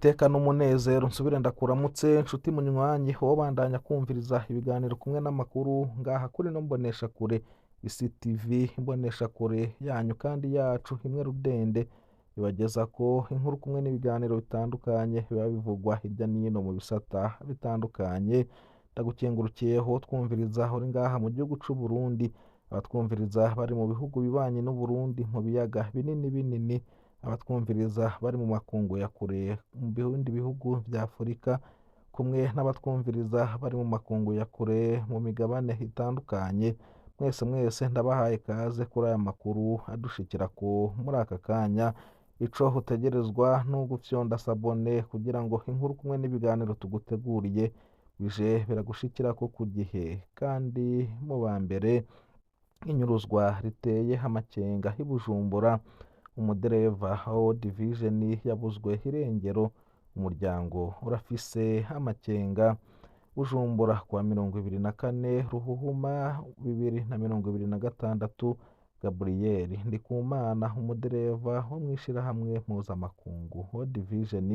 Niteka n'umunezero nsubire ndakuramutse nshuti munywanyi wobandanya kumviriza ibiganiro kumwe n'amakuru ngaha kuri no mbonesha kure Isi TV, imbonesha kure yanyu kandi yacu imwe rudende ibageza ko inkuru kumwe n'ibiganiro bitandukanye biba bivugwa hirya n'ino mu bisata bitandukanye. Ndagukengurukiyeho twumviriza uri ngaha mu gihugu c'u Burundi, abatwumviriza bari mu bihugu bibanyi n'u Burundi mu biyaga binini binini, abatwumviriza bari mu makungu ya kure mu bindi bihugu vya Afurika, kumwe n'abatwumviriza bari mu makungu ya kure mu migabane itandukanye. Mwese mwese ndabahaye kaze kuri aya makuru adushikirako muri aka kanya. Ico utegerezwa n'ugufyonda sabone kugira ngo inkuru kumwe n'ibiganiro tuguteguriye bije biragushikirako ku gihe kandi mu ba mbere. Inyuruzwa riteye amakenga i Bujumbura, umudereva wa World Vision yabuzwe irengero, umuryango urafise amakenga. Bujumbura kuwa 24 Ruhuhuma 2026, Gabriel Ndikumana umudereva wo mw'ishirahamwe mpuzamakungu World Vision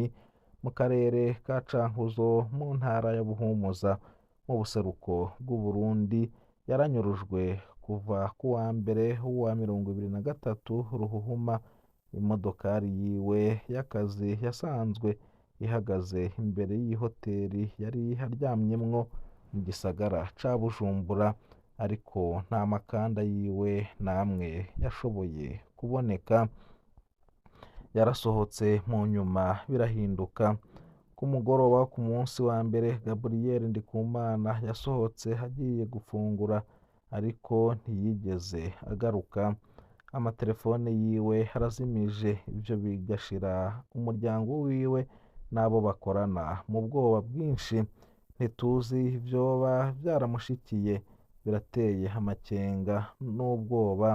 mu karere ka Cankuzo mu ntara ya Buhumuza mu buseruko bw'Uburundi yaranyurujwe kuva kuwa mbere w'uwa 23 Ruhuhuma. Imodokari yiwe y'akazi yasanzwe ihagaze imbere y'ihoteri yari aryamyemwo mu gisagara ca Bujumbura, ariko nta makanda yiwe namwe yashoboye kuboneka. Yarasohotse mu nyuma birahinduka. Ku mugoroba wo ku munsi wa mbere, Gabriel Ndikumana yasohotse agiye gufungura, ariko ntiyigeze agaruka. Amatelefone yiwe arazimije, ivyo bigashira umuryango wiwe n'abo bakorana mu bwoba bwinshi. Ntituzi ivyoba vyaramushikiye, birateye amakenga n'ubwoba,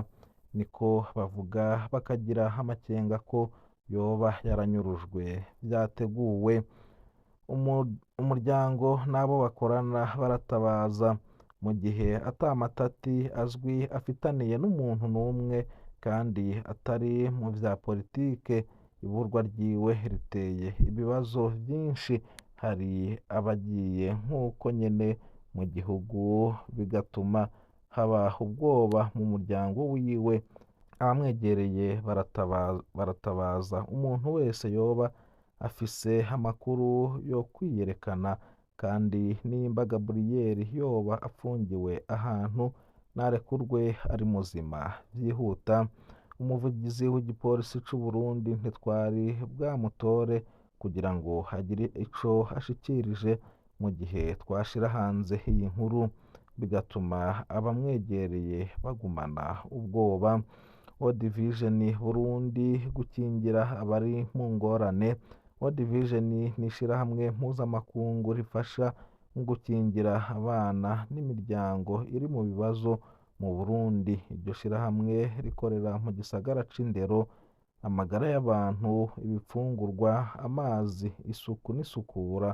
niko bavuga, bakagira amakenga ko yoba yaranyurujwe vyateguwe. Umuryango n'abo bakorana baratabaza mu gihe ata matati azwi afitaniye n'umuntu n'umwe kandi atari mu vya politike. Iburwa ryiwe riteye ibibazo vyinshi, hari abagiye nk'uko nyene mu gihugu, bigatuma haba ubwoba mu muryango wiwe. Abamwegereye baratabaza umuntu wese yoba afise amakuru yo kwiyerekana, kandi nimba Gabriel yoba apfungiwe ahantu narekurwe ari muzima vyihuta. Umuvugizi w'igipolisi c'u Burundi ntitwari bwamutore kugira ngo agire ico ashikirije mu gihe twashira hanze iyi nkuru, bigatuma abamwegereye bagumana ubwoba. World Vision Burundi gukingira abari mu ngorane. World Vision ni ishirahamwe mpuzamakungu rifasha mu gukingira abana n'imiryango iri mu bibazo mu Burundi. Iryo shirahamwe rikorera mu gisagara c'Indero. Amagara y'abantu, ibifungurwa, amazi, isuku n'isukura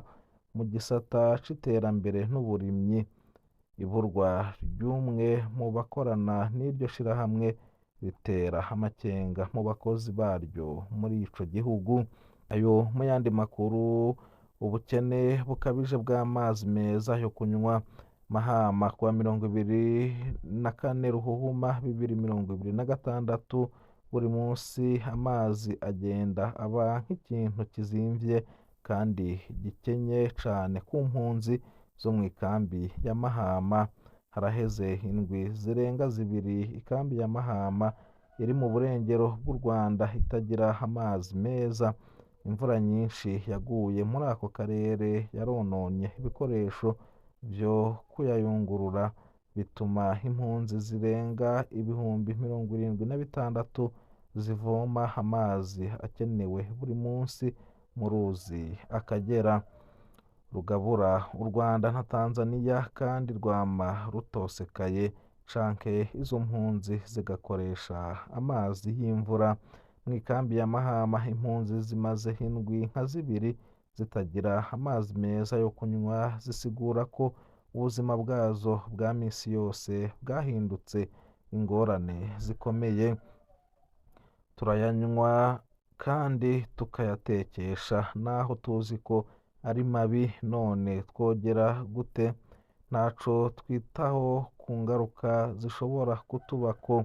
mu gisata c'iterambere n'uburimyi. Iburwa ry'umwe mu bakorana n'iryo shirahamwe ritera amakenga mu bakozi baryo muri ico gihugu. Ayo mu yandi makuru, ubukene bukabije bw'amazi meza yo kunywa. Mahama kuwa 24 Ruhuhuma 2026, buri munsi amazi agenda aba nk'ikintu kizimvye kandi gikenye cane ku mpunzi zo mw'ikambi ya Mahama. Haraheze indwi zirenga zibiri ikambi ya Mahama iri mu burengero bw'u Rwanda itagira amazi meza. Imvura nyinshi yaguye muri ako karere yarononye ibikoresho vyo kuyayungurura, bituma impunzi zirenga 76,000 zivoma amazi akenewe buri munsi mu ruzi Akagera rugabura u Rwanda na Tanzania, kandi rwama rutosekaye canke izo mpunzi zigakoresha amazi y'imvura. Mw'ikambi ya Mahama impunzi zimaze indwi nka zibiri zitagira amazi meza yo kunywa, zisigura ko ubuzima bwazo bwa misi yose bwahindutse ingorane zikomeye. Turayanywa kandi tukayatekesha naho tuzi ko ari mabi. None twogera gute? Ntaco twitaho ku ngaruka zishobora kutubako.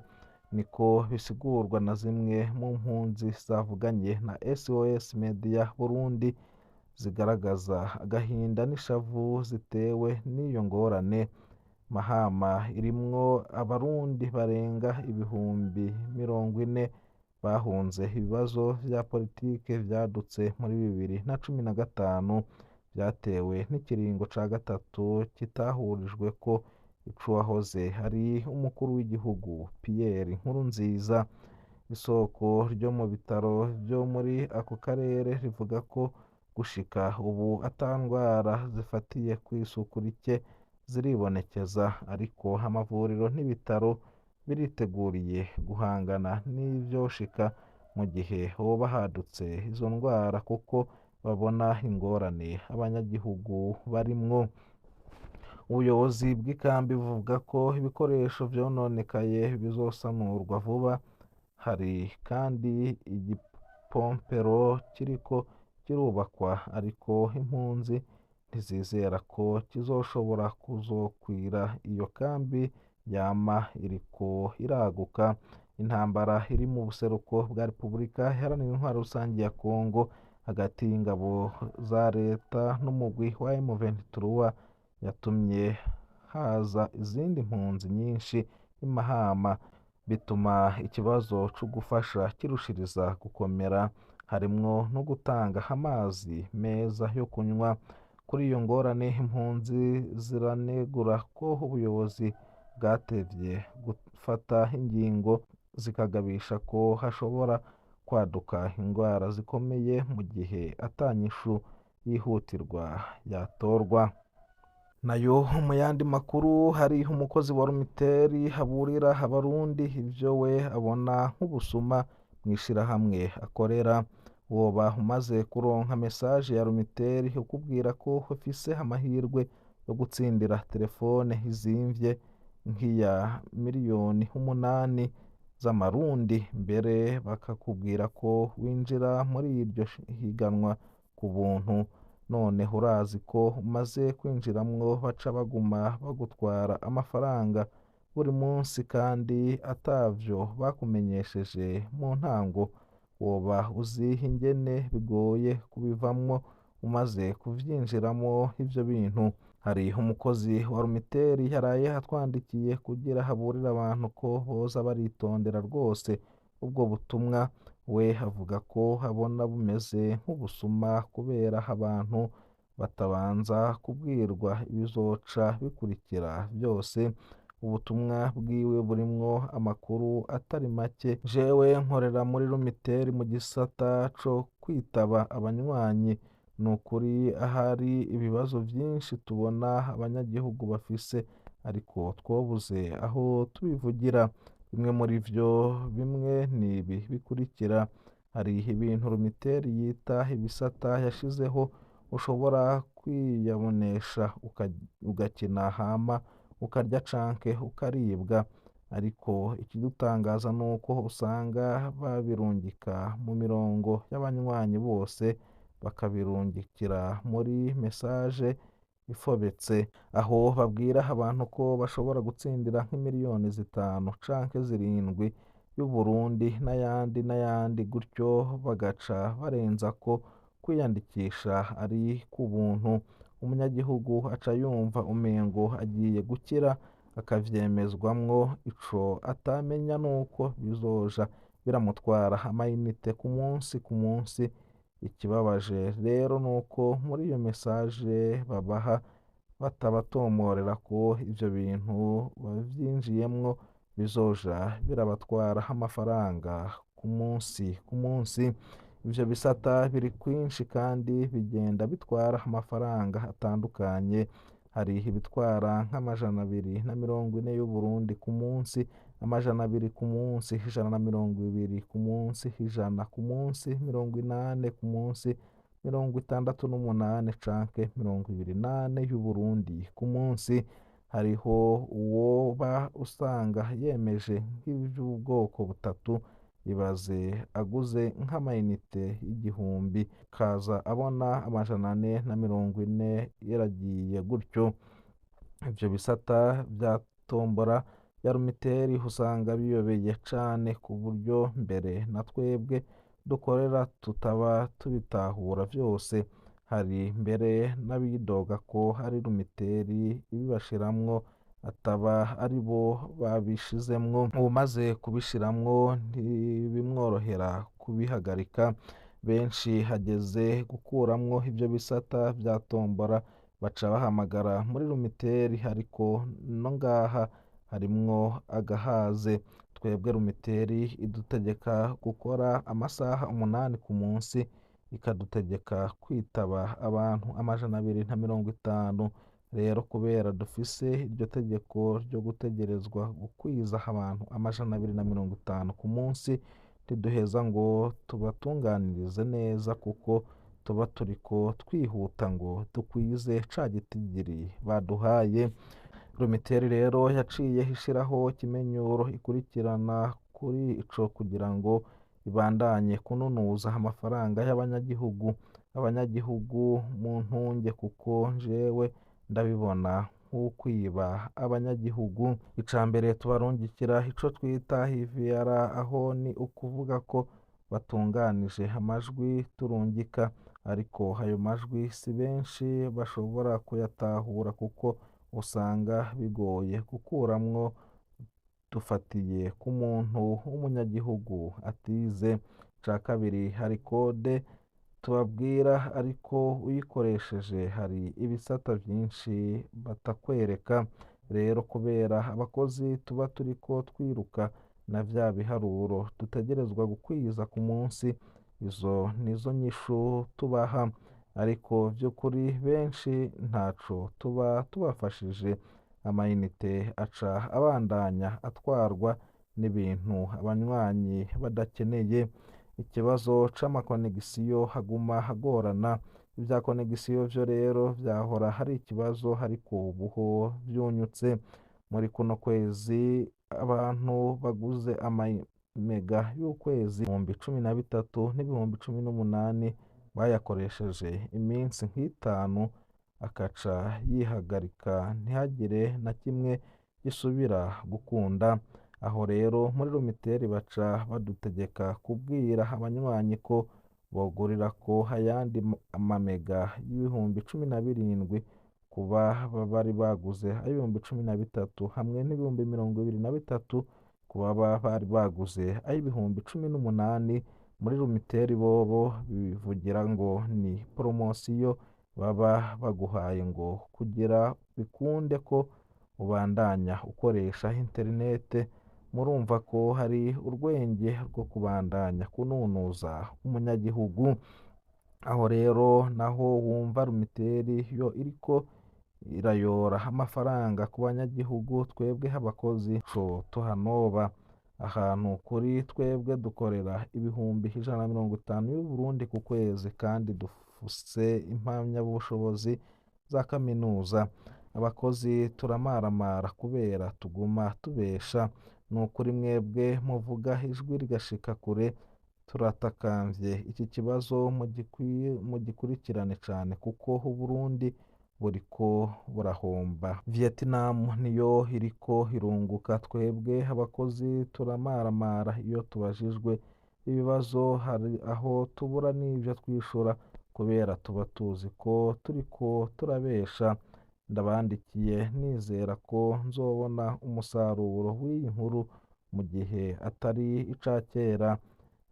Niko bisigurwa na zimwe mu mpunzi zavuganye na SOS Media Burundi, zigaragaza agahinda n'ishavu zitewe n'iyo ngorane. Mahama irimwo abarundi barenga 40,000 bahunze ibibazo vya politike vyadutse muri 2015, vyatewe n'ikiringo ca gatatu kitahurijweko icuwahoze ari umukuru w'igihugu Pierre Nkurunziza. Isoko ryo mu bitaro vyo muri ako karere rivuga ko gushika ubu ata ndwara zifatiye kw'isuku rike ziribonekeza, ariko amavuriro n'ibitaro biriteguriye guhangana n'ivyoshika mu gihe hoba hadutse izo ndwara, kuko babona ingorane abanyagihugu barimwo. Ubuyobozi bw'ikambi buvuga ko ibikoresho vyononekaye bizosanurwa vuba. Hari kandi igipompero kiriko kirubakwa, ariko impunzi ntizizera ko kizoshobora kuzokwira iyo kambi yama iriko iraguka. Intambara iri mu buseruko bwa Repubulika Iharanira Intwaro Rusangi ya Kongo hagati y'ingabo za leta n'umugwi wa M23 yatumye haza izindi mpunzi nyinshi i Mahama, bituma ikibazo co gufasha kirushiriza gukomera, harimwo no gutanga amazi meza yo kunywa. Kuri iyo ngorane, impunzi ziranegura ko ubuyobozi bwatevye gufata ingingo, zikagabisha ko hashobora kwaduka ingwara zikomeye mu gihe ata nyishu yihutirwa yatorwa. Nayo mu yandi makuru, hari umukozi wa Lumiteri aburira abarundi ivyo we abona nk'ubusuma mw'ishirahamwe akorera. Woba umaze kuronka message ya Lumiteri ukubwira ko ufise amahirwe yo gutsindira telefone izimvye nk'iya 8 miliyoni z'amarundi, mbere bakakubwira ko winjira muri iryo higanwa ku buntu. None urazi ko umaze kwinjiramwo baca baguma bagutwara amafaranga buri munsi kandi atavyo bakumenyesheje mu ntango? Woba uzi ingene bigoye kubivamwo umaze kuvyinjiramwo ivyo bintu? Hari umukozi wa Lumiteri yaraye atwandikiye kugira aburire abantu ko boza baritondera rwose ubwo butumwa. We avuga ko abona bumeze nk'ubusuma kubera abantu batabanza kubwirwa ibizoca bikurikira vyose. Ubutumwa bwiwe burimwo amakuru atari make. Jewe nkorera muri Lumiteri mu gisata co kwitaba abanywanyi. Ni ukuri ahari ibibazo vyinshi tubona abanyagihugu bafise, ariko twobuze aho tubivugira. Bimwe muri vyo bimwe nibi bikurikira: hari ibintu Lumiteri yita ibisata yashizeho, ushobora kwiyabonesha ugakina hama ukarya canke ukaribwa. Ariko ikidutangaza nuko usanga babirungika mu mirongo y'abanywanyi bose, bakabirungikira muri message ifobetse, aho babwira abantu ko bashobora gutsindira nk'imiliyoni 5 canke 7 y'Uburundi n'ayandi n'ayandi gutyo, bagaca barenzako kwiyandikisha ari ku buntu. Umunyagihugu aca yumva umengo agiye gukira, akavyemezwamwo. Ico atamenya nuko bizoja biramutwara amayinite ku munsi ku munsi. Ikibabaje rero nuko muri iyo message babaha batabatomorera ko ivyo bintu bavyinjiyemwo bizoja birabatwara amafaranga ku munsi ku munsi. Ivyo bisata biri kwinshi kandi bigenda bitwara amafaranga atandukanye. Hari ibitwara nk'240 y'Uburundi ku munsi, 200 ku munsi, 120 ku munsi, 100 ku munsi, 80 ku munsi, 68 canke 24 y'Uburundi ku munsi. Hariho uwoba usanga yemeje nk'ivy'ubwoko butatu Ibaze aguze nk'amayinite 1000 kaza abona 440 yaragiye gutyo. Ivyo bisata vya tombora ya Lumitel usanga biyobeye cane ku buryo mbere na twebwe dukorera tutaba tubitahura vyose. Hari mbere n'abidoga ko ari Lumitel ibibashiramwo ataba ari bo babishizemwo. Uwumaze kubishiramwo ntibimworohera kubihagarika. Benshi hageze gukuramwo ivyo bisata vya tombora baca bahamagara muri Lumitel, ariko no ngaha harimwo agahaze. Twebwe Lumitel idutegeka gukora amasaha 8 ku munsi, ikadutegeka kwitaba abantu 250. Rero kubera dufise iryo tegeko ryo gutegerezwa gukwiza abantu 250 ku munsi, ntiduheza ngo tubatunganirize neza kuko tuba turiko twihuta ngo dukwize ca gitigiri baduhaye. Lumitel rero yaciye ishiraho ikimenyuro ikurikirana kuri ico kugira ngo ibandanye kununuza amafaranga y'abanyagihugu. Abanyagihugu mu ntunge kuko jewe ndabibona nk'ukwiba abanyagihugu. Ica mbere tubarungikira ico twita IVR, aho ni ukuvuga ko batunganije amajwi turungika, ariko ayo majwi si benshi bashobora kuyatahura kuko usanga bigoye gukuramwo dufatiye ku muntu w'umunyagihugu atize. Ica kabiri hari kode tubabwira, ariko uyikoresheje hari ibisata vyinshi batakwereka. Rero kubera abakozi tuba turiko twiruka na vya biharuro dutegerezwa gukwiza ku munsi, izo nizo nyishu tubaha, ariko vy'ukuri benshi ntaco tuba tubafashije. Amayinite aca abandanya atwarwa n'ibintu abanywanyi badakeneye. Ikibazo c'amakonegisiyo haguma hagorana. Ivya konegisiyo vyo rero vyahora hari ikibazo, ariko ubu ho vyunyutse. Muri kuno kwezi abantu baguze amamega y'ukwezi 13,000 n'ibihumbi 18 bayakoresheje iminsi nk'itanu akaca yihagarika, ntihagire na kimwe gisubira gukunda. Aho rero muri Lumitel baca badutegeka kubwira abanywanyi ko bogurirako ayandi mamega y'17,000 kuba bari baguze ay'13,000 hamwe n'23,000 ku baba bari baguze ay'18,000. Muri Lumitel bobo bivugira ngo ni poromosiyo baba baguhaye ngo kugira bikunde ko ubandanya ukoresha interinete. Murumva ko hari urwenge rwo kubandanya kununuza umunyagihugu. Aho rero naho wumva Lumitel yo iriko irayora amafaranga ku banyagihugu, twebwe abakozi co tuhanoba. Ahantu kuri twebwe dukorera 150,000 y'Uburundi ku kwezi, kandi dufise impamyabushobozi za kaminuza. Abakozi turamaramara kubera tuguma tubesha. Nukuri mwebwe muvuga ijwi rigashika kure, turatakamvye iki kibazo mugikurikirane cane kuko Uburundi buriko burahomba. Vietnam niyo iriko irunguka, twebwe abakozi turamaramara iyo tubajijwe ibibazo, hari aho tubura n'ivyo twishura kubera tuba tuzi ko turiko turabesha. Ndabandikiye nizera ko nzobona umusaruro w'iyi nkuru mu gihe atari ica kera.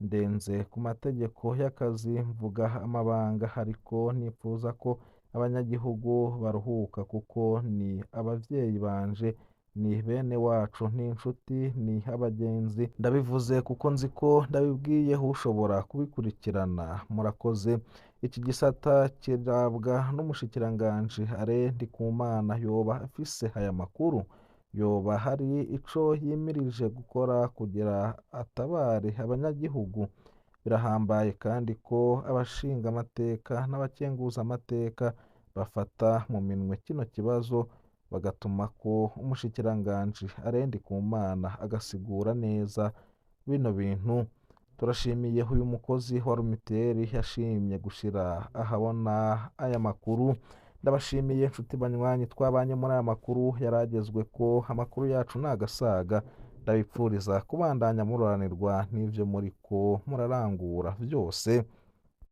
Ndenze ku mategeko y'akazi mvuga amabanga, ariko nipfuza ko abanyagihugu baruhuka kuko ni abavyeyi banje, ni bene wacu, ni inshuti, ni abagenzi. Ndabivuze kuko nzi ko ndabibwiye ushobora kubikurikirana. Murakoze. Iki gisata kirabwa n'umushikiranganji Alain Ndikumana, yoba afise aya makuru, yoba hari ico yimirije gukora kugira atabare abanyagihugu. Birahambaye kandi ko abashingamateka n'abakenguzamateka bafata mu minwe kino kibazo, bagatumako umushikiranganji Alain Ndikumana agasigura neza bino bintu. Turashimiye uyu mukozi wa Lumitel yashimye gushira ahabona aya makuru. Ndabashimiye nshuti banywanyi twabanye muri aya makuru yaragezwe ko amakuru yacu nagasaga. Ndabipfuriza kubandanya muroranirwa n'ivyo muriko murarangura vyose.